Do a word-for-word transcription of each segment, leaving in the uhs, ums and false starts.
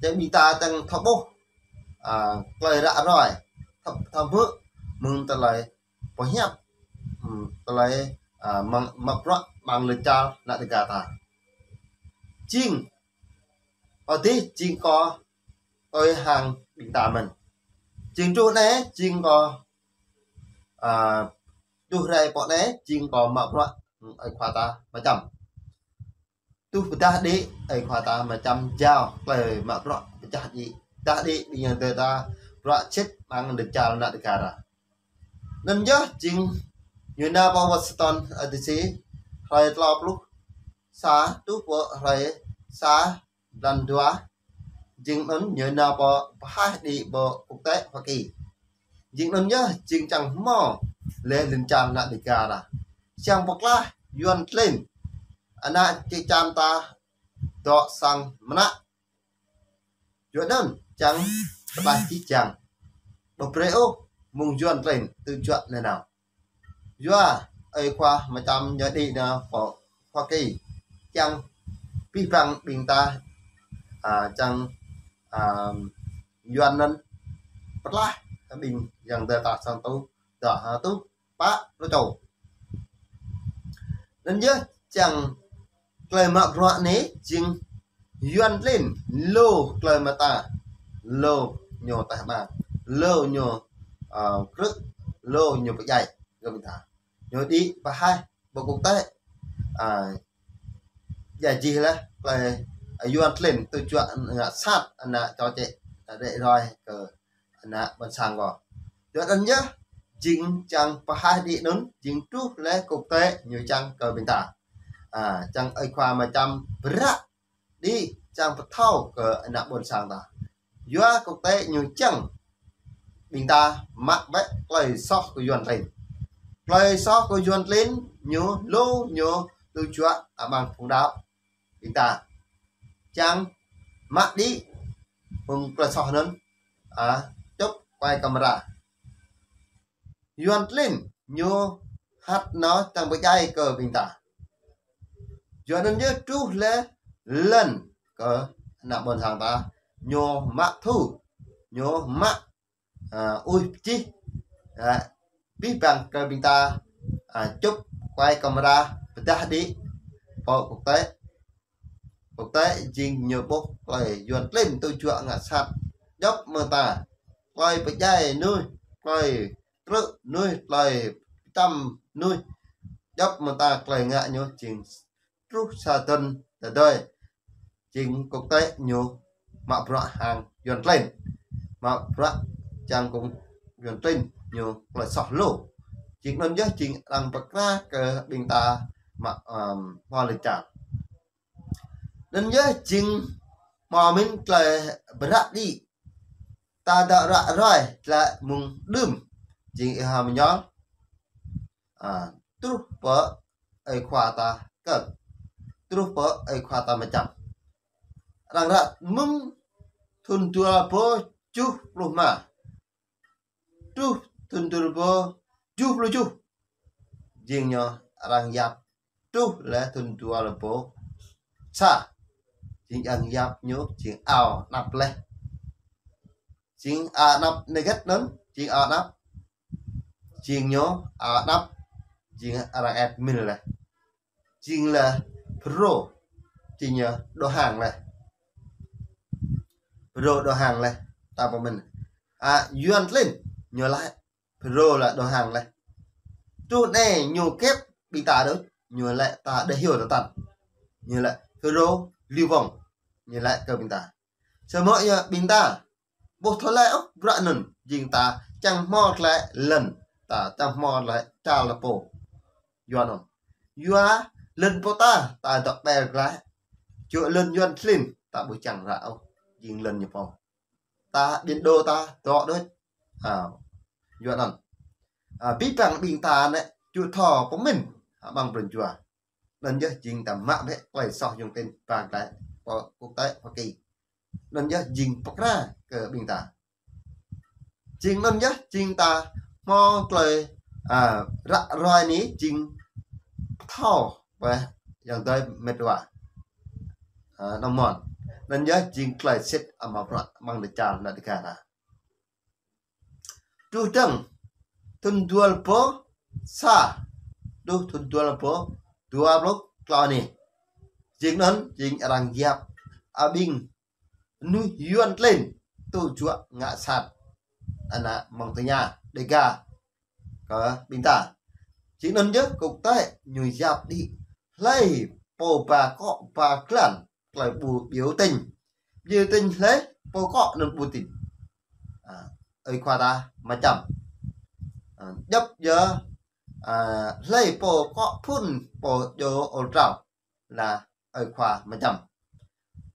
Ƀing ta tăng thâo ƀuh, à, tơlơi ră ruai, thâo, thâo hmư̆ mơ̆ng tơlơi pơhiăp, ừm, tơlơi, à, mă, mă bruă amăng lŏn čar ană Dêga ta. Jing, ơ, adih jing kơ tui hăng ƀing ta mơ̆n. Jing truh anai, jing kơ, à, truh rai pơ anai, jing kơ mă bruă, ơi khua ta mơčăm. Truh pơdah đĭ, ơi khua ta mơčăm jao tơlơi mă bruă pơdah đĭ. Pơdah đĭ ƀing yang dơi ta bruă sĭt amăng lŏn čar ană Dêga ta. Anŭn yơh jing ñu nao pơ Washington, ơ, D C, hrơi klâo pluh sa, truh pơ hrơi sa blan dua. Jing anŭn ñu nao pơ pơhaih đĭ pơ quốc tế Hoa Kỳ. Jing anŭn yơh jing čang hmâo lĕ lŏn čar ană Dêga ta. Čang pơklaih Yuan tlĭn, ană čư̆ čan ta dŏ sang mơnă. Yua anŭn čang pơklaih čih čang. Ƀu brơi ôh mơ̆ng Yuan tlĭn tŭ juă nanao. Yua ơi khua mơčăm ñu đĭ nao pơ Hoa Kỳ. Čang abih bang ƀing ta, à, čang, à, Yuan anŭn pơklaih ƀing yang dơi ta sang tŭ, dŏ ha tŭ pă pluh čô. Anŭn yơh čang tơlơi mă bruă anai jing Yuan tlĭn lu tơlơi mơta, lu ñu tah ƀang, lu ñu, à, krư̆, lu ñu pơdjai kơ ƀing ta. Ñu đĭ pơhaih pơ quốc tế, à, djai jih laih tơlơi, à, Yuan tlĭn tŭ juă ngă sat ană čô čĕ, rĕ roi kơ ană ƀôn sang kơ. Yua anŭn yơh jing čang pơhaih đĭ anŭn jing truh lĕ quốc tế ñu čang kơ ƀing ta. À, čang ơi khua mơčăm pơră đĭ čang pơthâo kơ ană ƀôn sang ta. Yua quốc tế ñu čang ƀing ta mă bĕ tơlơi soh kơ Yuan tlĭn. Tơlơi soh kơ Yuan tlĭn ñu lu ñu tŭ juă amăng phung đaŏ ƀing ta. Čang mă đĭ mơ̆ng tơlơi soh anŭn, à, čŭp quay camera. Yuan tlĭn ñu hăt nao čang pơdjai kơ ƀing ta. Yua anŭn yơh truh lĕ lŏn kơ ană ƀôn sang ta ñu mă thu, ñu mă, à, ui pơčih, à, abih bang kơ ƀing ta, à, čŭp quay camera pơdah đĭ pơ quốc tế. Quốc tế jing ñu ƀuh tơlơi Yuan tlĭn tŭ juă ngă sat djŏp mơta. Tơlơi pơdjai mơnuih, tơlơi krư̆ mơnuih, tơlơi pơtăm mơnuih, djŏp mơta tơlơi ngă ñu jing truh sa thŭn tơdơi. Jing quốc tế ñu mă bruă hăng Yuan tlĭn. Mă bruă čang kơ Yuan tlĭn ñu tơlơi soh lu. Jing anŭn yơh jing arăng pơkra kơ ƀing ta mă, ưm, hmâo lŏn čar. Anŭn yơh jing hmâo mĭn tơlơi pơră đĭ. Ta dŏ ră ruai tơlơi mơ̆ng đưm. Jing ih hmâo mơñol. À, truh pơ ơi khua ta kơ̆ng. Truh pơ ơi khua ta mơčăm. Arăng ră mơ̆ng thŭn dua rơbâo tơjuh pluh rơma. Truh thŭn dua rơbâo tơjuh pluh tơjuh. Jing ñu arăng yap truh lĕ thŭn dua rơbâo sa. Jing arăng yap ñu jing ao anăp laih. Jing ao anăp nơgĕt anŭn, jing ao anăp. Jing ñu ao anăp, jing arăng ĕp mil laih. Jing lĕ Phrô, jing ñu đầu hàng laih. Phrô đầu hàng laih, ta pơmĭn. À, Yuan tlĭn, ñu laĭ Phrô lĕ đầu hàng laih. Truh anai ñu kĕp ƀing ta đôč, ñu laĭ ta đeh hiu tơtăn. Ñu laĭ Phrô lưu vong, ñu laĭ kơ ƀing ta. Samơ̆ yơh ƀing ta ƀu thâo laĭ ôh bruă anŭn, jing ta čang hmâo tơlơi lŏn, ta čang hmâo tơlơi čar lŏn pô. Yua anŭn. Yua lŏn pô ta, ta dŏ ƀel glaĭ. Čuh lŏn Yuan tlĭn, ta ƀu čang ră ôh, jing lŏn ñu pô. Ta ƀing đô ta dŏ đôč. À, yua anŭn. À, abih bang ƀing ta anai, čuh thâo pơmĭn, à, amăng pran jua. Anŭn yơh jing ta mă bĕ tơlơi soh Yuan tlĭn pơră glaĭ pơ quốc tế Hoa Kỳ. Anŭn yơh jing pơkra kơ ƀing ta. Jing anŭn yơh jing ta hmâo tơlơi, à, ră ruai anai jing pơthâo ƀơi yang dơi mĕt wa. À, nong mon. Anŭn yơh jing tơlơi sĭt amăng bruă amăng lĕ čar ană Dêga ta. Truh dơ̆ng thŭn dua rơbâo sa, truh thŭn dua rơbâo dua pluh klâo anai. Jing anŭn, jing arăng yap, a, ƀing mơnuih Yuan tlên tŭ juă ngă sat ană Mông Tây Nha Dêga kơ ƀing ta. Jing anŭn yơh quốc tế ñu yap đĭ hlơi pô ba akŏ ba glan tơlơi ƀu biểu tình. Biểu tình hlơi pô akŏ anŭn biểu tình. A, ơi khua ta mă čăm. A, djŏp yơh, a, hlơi pô akŏ phŭn pô djơ̆ ôl trao. Lah ơi khua mă čăm.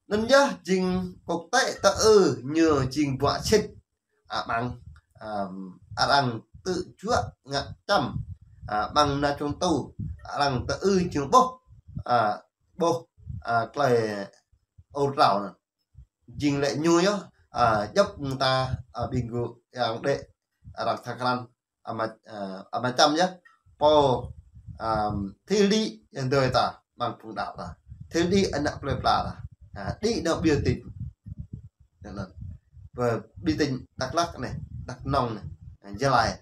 Anŭn yơh jing quốc tế ta ư ñu jing bruă sĭt, a, amăng, a, arăng tŭ juă ngă čăm, a, amăng ană čung tŭ, arăng ta ư jing ƀuh, a, ƀuh, a, tơlơi ôl trao anŭn. Jing lĕ ñu yơh, a, djŏp mơta, a, ƀing gơ̆ yang đĕ arăng thâo krăn, a, mă, a, a, mă čăm yơh. Pô, a, thí lị yang đơi ta, amăng phung đaŏ ta. Thí lị ană plơi pla ta. A, đĭ anŭn biểu tình. Anŭn. Pơ biểu tình Dak Lak anai, Dak Nông anai, a, Gia Lai.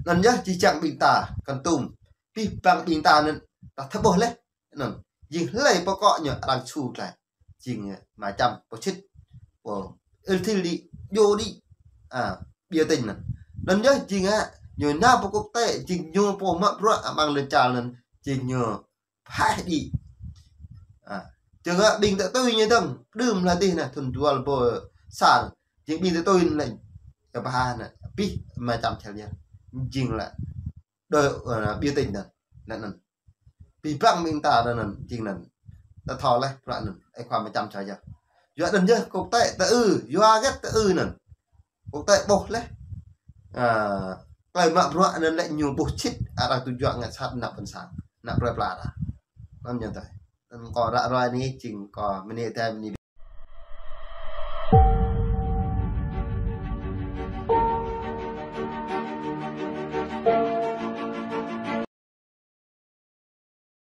Anŭn yơh či čang ƀing ta, Kon Tum. Pih păng ƀing ta anŭn, ta thâo ƀuh laih. Anŭn, jing hlơi pô akŏ ñu arăng su tơlơi. Jing, a, mă čăm pô sĭt, pô ư thí lị, djơ̆ đĭ, a, biểu tình anŭn. Anŭn yơh jing, a, ñu nao pơ quốc tế, jing ñu pô mă bruă amăng lĕ čar anŭn, jing ñu phaih đĭ. A, čang, a, ƀing ta tui ñu dơ̆ng, đưm lah tih anai, thŭn dua rơbâo sa, jing ƀing ta tui anŭn lĕ, kơ pha anŭn, pih mă čăm čel yơh. Jing lah đơi, a, biểu tình anŭn, anŭn. Pih păng ƀing ta anŭn, jing anŭn. Ta thâo laih bruă anŭn, ơi khua mă čăm čel yơh. Yua anŭn yơh quốc tế ta ư, yua hơget ta ư anŭn. Quốc tế ƀuh laih. A, tơlơi mă bruă anŭn lĕ ñu ƀuh sĭt, arăng tŭ juă ngă sat ană ƀôn sang, ană plơi pla ta. Anŭn yơh tơi. Anŭn kâo ră ruai anai, jing kâo mơni tơi mơni